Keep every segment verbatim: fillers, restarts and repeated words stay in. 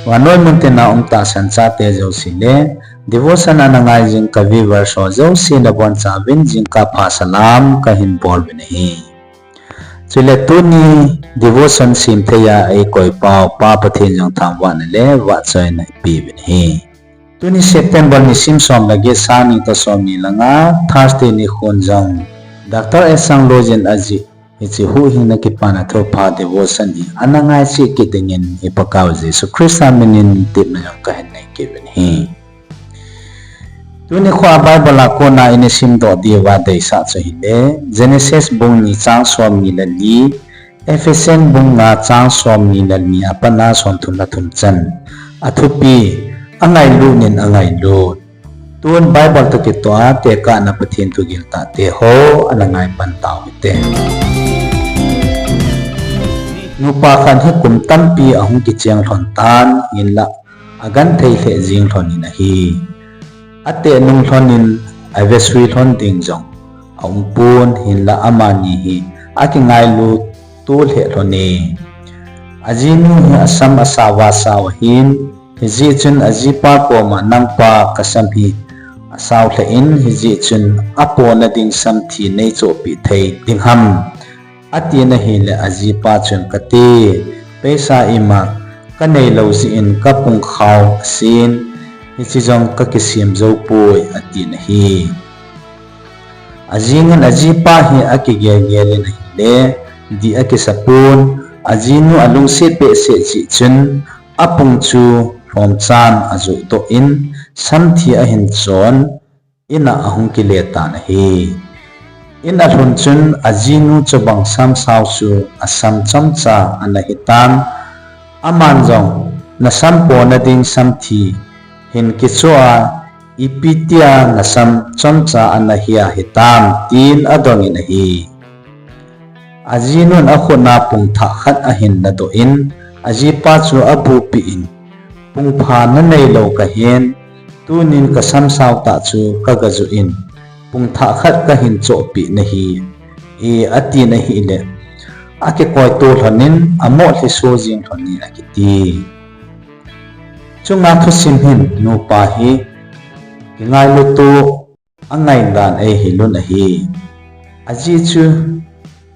Vannoi mun tina um tahsan chate jouse le, devotion ana ngai jing ka viewers ho jouse nabonchauvin jingkah pha salam kahin bol uvin ahi. Chule tuni devotion sem theiya eikoi pau Pa Pathen jong thangvahna le vahchoina ipeuvin ahi. Tuni September nisim som le get, sang ni toh som ni le nga, Thursday nikhon jong Doctor S Sangloijin ajih hiche huhhingna kipana thupha devotion hi ana ngai cheh kit dingin i Pakaiu Jesu Christa minin tepna jong kahin nei kit uvin ahi. Tuni khoa Bible a kona ina simdoh diuva deisah chu ahile, Genesis bung ni chang som ni le li, Ephesian bung nga chang som ni le ni a pat a som thum le thum chan. Athupi, angailut in angailut. Tun Bible toh kitoh a tekahna Pathen thugil tahte ho ana ngai pan tau hite. Nupa khat hi kum tampi ahung kicheng lhon tan, hinlah agenthei lheh jing lhon in ahi. Ateh nung lhon in avesui lhon ding jong aumpon, hinlah amani hi akingailut to lheh lhon e. Ajinu hi asam asao va sao ahin, hijeh chun ajipa koma nangpa kasam hi asao lheh in, hijeh chun apona ding samthi neichohpeh thei ding ham, atin ahile ajipa chun kate, paisa ima kanei lou jeh in kapungkhao asen, hiche jong kakisem jou poi, atin ahi. Ajing in ajipa hi akigel gel in ahile, dih akisa pon, ajinu alungset behseh jeh chun, apung chu lhomchan ajohdoh in, samthi ahin chon, in a ahung kile tan ahi. In alhun chun ajinu chubang samsao chu asam chomcha ana hitan, aman jong, nasampona ding samthi hin kichoh a, ipi tia nasam chomcha ana hia hitam, tin adong in ahi. Ajinun akhut a pung thah khat ahin ladoh in, ajipa chu abupeh in, pungpha nanei lou kahin, tunin kasamsao tah chu kagajoh in, pung thah khat kahin chohpeh nahi, e, atin ahile, akikoito lhon in, amoh lhiso jing lhon e akiti. Chunga thusim hin nupa hi kingailut to angaidan eihil un ahi. Ajeh chu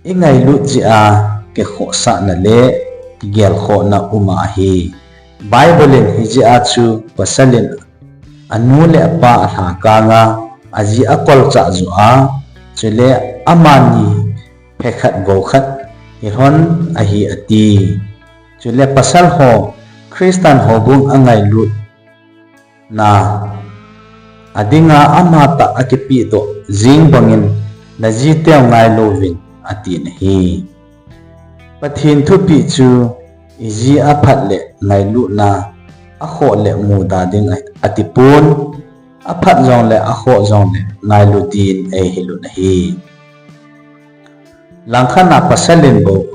ingailut jeh a kikhohsahna le kigelkhohna um ahi. Bible in hijeh a chu pasal in anu le apa alha kang a, aji akolchah joh a, chule amani phekhat voukhat hilhon ahi ati. Chule pasal ho, Christian houbung angailutna adinga amatah akipehdoh jeng bangin najiteu ngailu uvin atin ahi. Pathen thupeh chu iji aphat le ngailutna akhoh le muda ding atipon, aphat jongle akhoh jongle ngailu din eihil un ahi. Langkhat a pasal in bou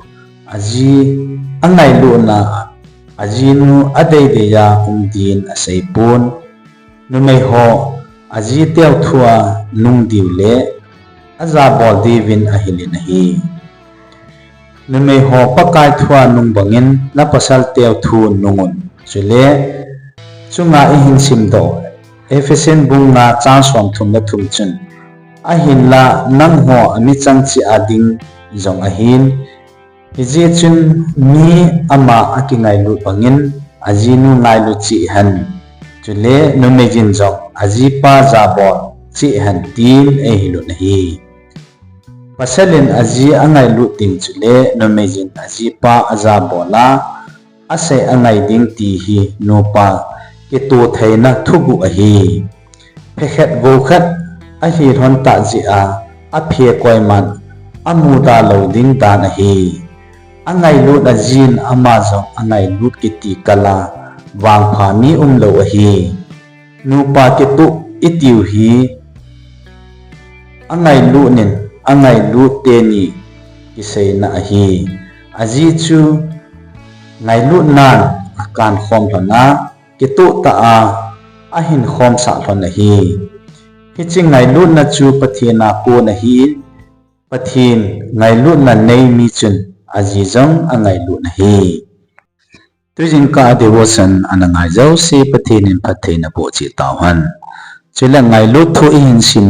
aji angailutna a ajinu adeidei a um din aseipon, numeiho ajiteu thua nung diu le ajabol diuvin ahil in ahi. Numeiho Pakai thua nung bangin napasalteu thu nungun. Chule chunga ihin simdoh Ephesian bung nga chang somthum le thum chun, ahinla nangho amichang cheh a ding jong ahin, hijeh chun mi ama akingailut bangin ajinu ngailu cheh hen, chule numeijin jong ajipa jabol cheh hen tin eihil un ahi. Pasal in aji angailut ding chule numeijin ajipa ajabol a, asei angai ding ti hi nupa kitoh theina thuguh ahi. Phekhat voukhat ahilhon tah jeh a aphe koiman amuda lou ding dan ahi. Angailut ajin ama jong angailut kiti kal a vangpha mi umlou ahi. Nupa kitoh itiu hi angailut in angailut teni kiseina ahi. Ajeh chu ngailutnan akankhom lhon a, kitoh tah a ahinkhomsah lhon ahi. Hiche ngailutna chu Pathen a kon ahin, Pathen ngailutna nei mi chun aji jong angailut ahi. Tujingkah devotion ana ngai jouse Pathen in phattheina boh cheh tauhen. Chule ngailut thu ihin sim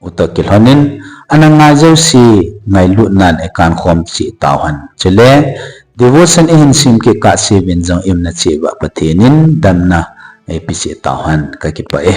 u toh kilhonin, ana ngai jouse ngailutnan eikan khom cheh tauhen. Chule devotion ihin sim kit kahseuvin jong iumna cheh uva Pathen in damna eipe cheh tauhen. Kakipah e.